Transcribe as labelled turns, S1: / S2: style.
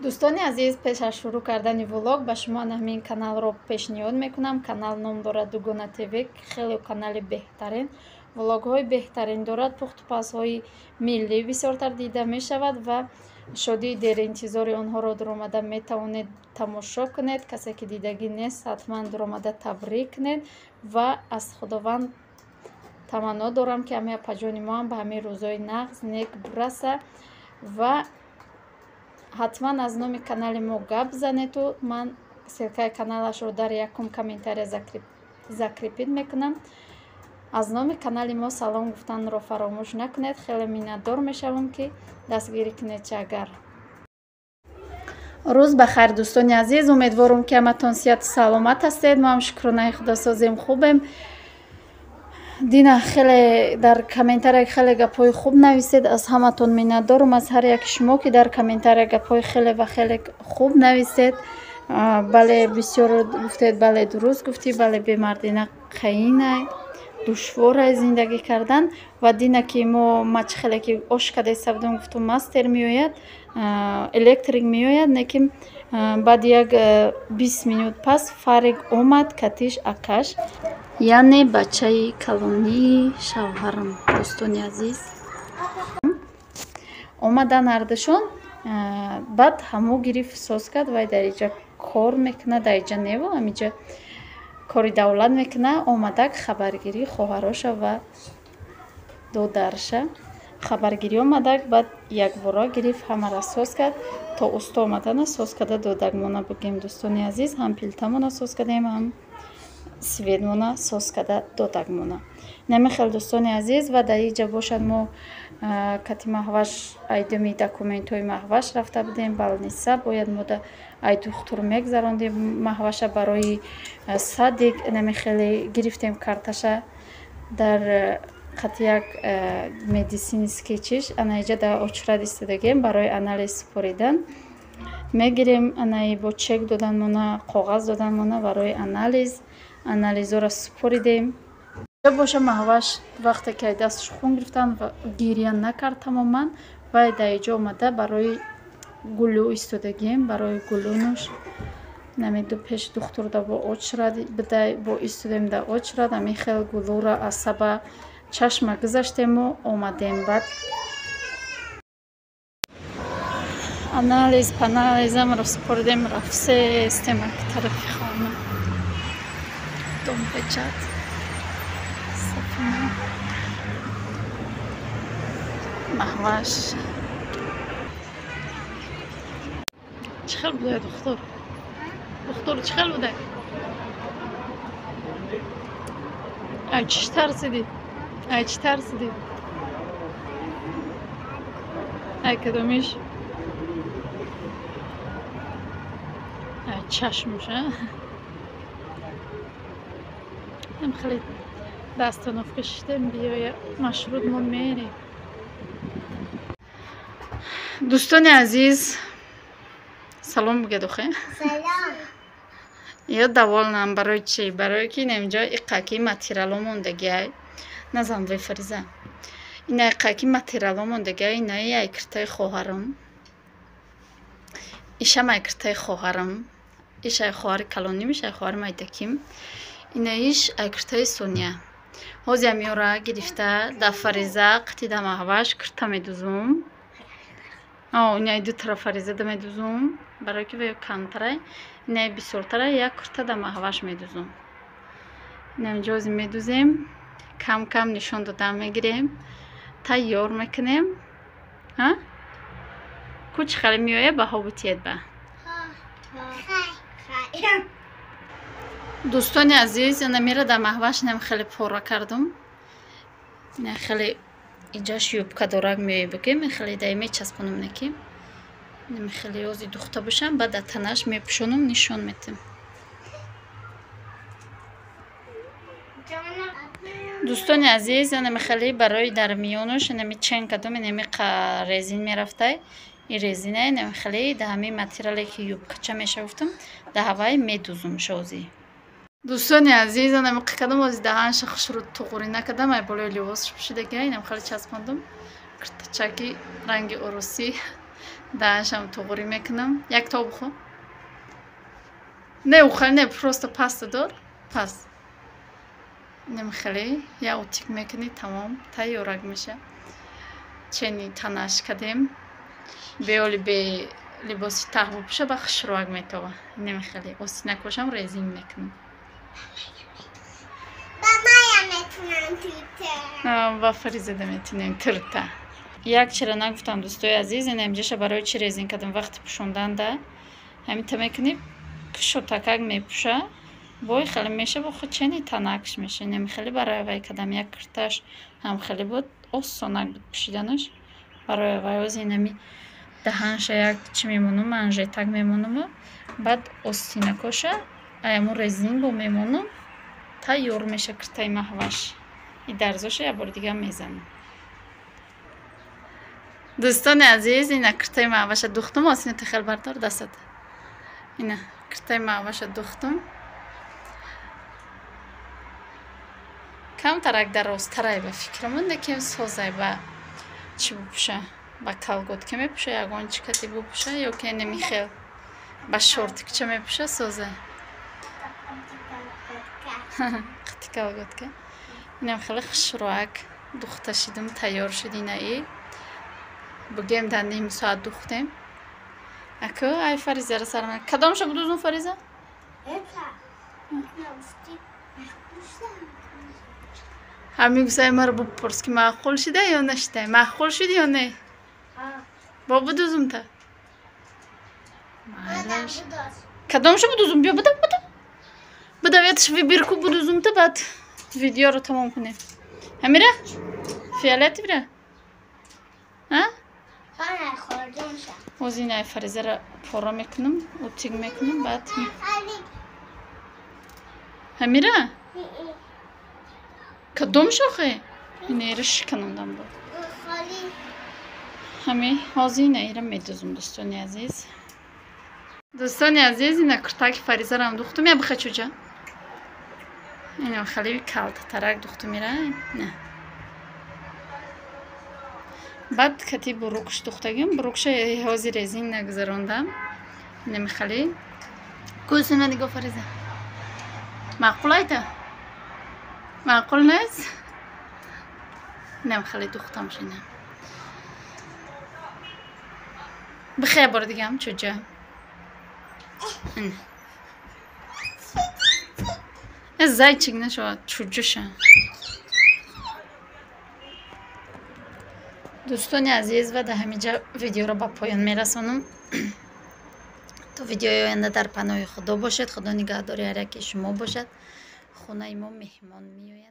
S1: Дӯстони азиз, пеш аз шурӯъ кардани влог ба шумо ҳамин каналро пешниҳод мекунам. Канал ном дорад Дугона ТВ, хеле канали беҳтарин, влогҳои беҳтарин дорад, пухтупазҳои миллӣ бисёртар дида мешавад ва шодии деринтизори онҳоро дуромада метавонед тамошо кунед. Касе ки дидагӣ нест, ҳатман дуромада табрик кунед ва аз Худованд таманно дорам, ки ҳамин апаҷони мо ҳам ба ҳамин рӯзҳои нағз нек бираса ва ҳатман аз номи канали мо гап занеду ман ссылкаи каналашро дар якум комментария закрепить мекунам. Аз номи канали мо салом гуфтанро фаромӯш накунед. Хеле миннатдор мешавам, ки дастгирӣ кунед. Чагар рӯз ба хайр, дӯстони азиз. Умедворам, ки ҳаматон сиҳату саломат ҳастед. Мо ҳам шукронаи Худосозем, хубем. Дина хеле дар комментария хеле гапҳои хуб нависед. Аз ҳаматон миннатдорам, аз ҳар яки шумо, ки дар комментария гапҳои хеле ва хеле хуб нависед. Бале, бисёр гуфтед, бале, дуруст гуфтӣ, бале, бемардина қаинай, душворай зиндагӣ кардан. Ва дина ки мо мач хеле ки ош кадаиста будем, гуфтум, мастер меояд, электрик меояд, лекин баъди як 20 минут пас Фарик омад, катиш акаш, яъне бачаи калонии шавҳарам. Дӯстони азиз, омадан ҳардушон, баъд ҳамо гирифт, соз кард. Вай дар иҷа кор мекунад, дар иҷа неву ҳамиҷа кори давлат мекунад. Омадак хабаргирӣ хоҳароша ва додарша хабаргирӣ омадак. Баъд якбора гирифт, ҳамаро соз кард. То усто омадана соз карда додагмона бигем. Дӯстони азиз, ҳам плитамона соз кардем, ҳам светмона соз карда додагмона. Намехел, дӯстони азиз. Ва дар иҷа бошад, мо кати Маҳваш айдуми документҳои Маҳваш рафта будем больница. Бояд мо ай духтур мегзарондем Маҳваша барои садик. Намехеле гирифтем карташа дар қати як медицинский чиш. Ана иҷа дар очередь истодагем барои анализ супоридан. Мегирем, анаи бо чек доданмона, коғаз доданмона барои анализ. Анализҳоро супоридем. Боша, Маҳваш вақте ки ай дасташ хун гирифтан, гиря накард тамоман. Вай дар иҷо омада барои гулӯ истодагием, барои гулӯнуш намеду пеши духтурда бо очередь бидай, бо истодем дар очередь. Ҳамин хел гулӯра асаба чашма гузаштему омадем. Баъд анализ панализамро супоридем, рафсестем тарафи хона. Дом бечат Сафина, Маҳваш. Чӣ хел будай, духтур? Духтур чӣ хел будай? Ай чӣ тарсидӣ? Ай чӣ тарсидӣ? Ай кадомиш? Ай чашмуш? Ам хеле да остановка шиштем, биёя маршрут, мо мерем. Дӯстони азиз, салом бигед охе.
S2: Салом.
S1: Ё довольнам. Барои чӣ? Барое ки инаминҷо иқаки материало мондагиай. Назан вефариза, ина иқаки материало мондагиай. Инаи айкиртаи хоҳарам, ишам айкиртаи хоҳарам, ишай хоҳари калоним, ишай хоҳари майдаким, инаиш айкиртаи Сония. Ҳозир амёра гирифта да Фариза қити да Маҳваш кирта медузум. Инаи дутара Фариза да медузум, барое ки ваё камтарай, инаи бисёртарай. Як кирта да Маҳваш медузум. Инаминҷо ҳозир медузем, кам кам нишон дода мегирем, тайёр мекунем. Ку чӣ хеле меоя, баҳо бутиед ба. Дӯстони азиз, ана мера дар Маҳваш инам хеле пора кардум. Ина хеле иҷаш юбка дорак меоя бигем, хеле дай мечаспонам, неки инам хеле ози духта бошам, баъд дар танаш мепӯшонам, нишон метем. Дӯстони азиз, анами хеле барои дар миёнуш инами чен кардум, инами резин мерафтай. Ин резина инами хеле да ҳамин материале ки юбкача меша гуфтам, да ҳавай медузум шозӣ. Дӯстони азиз, анами кадам ози даҳанша хушрӯ туғурӣ накардам, ай болои либосш пӯшидагия. Инам хеле часпондум, киртачаки ранги урусӣ. Даҳаншам туғрӣ мекунам. Як то бихо. Не, ухали не, просто паста дор. Пас. Немхеле я утик мекунӣ, тамом, тайёрак меша. Чени танаш кадем. Беоли бе либоси таҳ бупӯша, ба хушрӯак метова. Немхеле остинакошам резин мекунам.
S2: Ба мая метунам тирта.
S1: Ба Фаризада метунем тирта. Як чира нагуфтам, дӯстои азиз, ин инҷаша барои чӣ резин кардам? Вақти пӯшонданда ҳамин та мекунӣ, кушотакак мепӯша, бой хеле меша, бо худ чени танакш меша. Инами хеле барои вай кардам. Як кирташ ҳам хеле буд, осонак буд пӯшиданаш. Барои вай оз инами даҳанша як чӣ мемонам, манжетак мемонаму, баъд остинакоша аяму резин бо мемонам, тайёр меша киртаи маҳваш. И дарзоша як бори дига мезанам. Дӯстони азиз, ина киртаи маҳваша духтум, осина тахел бардор дастат. Ина киртаи маҳваша духтум. Камтарак дарозтарай ба фикрамон, лекин созай ба чӣ бупӯша? Ба колготка мепӯша, ягон чӣ кати бупӯша, ё ки немихел ба шортикча мепӯша, созай. Қити колготка. Инам хеле хушрӯак духта шидум, тайёр шуд инаи. Бугем дар ним соат духтем. Аку ай Фаризара сар кадомша будузум, Фариза? Ҳамин гусаи маро бупурс, ки маъқул шида ё нашида? Маъқул шуд ё не? Бо будузумта? Кадомша будузум? Биё буда, буда. Буда, ятш вибирку будузумта, баъд видеоро тамом кунем. Ҳамира? Фиолетовира? А? Оз ин Фаризаро пора мекунам, утик мекунам, баъд ҳамира? Кадом шохе? Инаира шиканондам бо. Ҳами ҳозир инаира медузум, дӯстони азиз. Дӯстони азиз, ина куртаки Фаризарам духтум, я биха чуҷа. Ина хеле калтатарак духтум ира. Не. Баъд кати бурукш духтагим, бурукша ҳозир резин нагузарондам. Немихали. Кӯсина нигоҳ, Фариза. Маъқул айта? Маъқул нест? Инам хеле духтам шина. Бихе бори дигам чуҷа. Зайчик нашавад, чуҷаша. Дӯстони азиз, ва дар ҳамин ҷа видеоро ба поён мерасонам. То видеои оянда дар паноҳи Худо бошед. Худо нигаҳдори ҳар яке шумо бошад. Хонаи мо меҳмон меояд.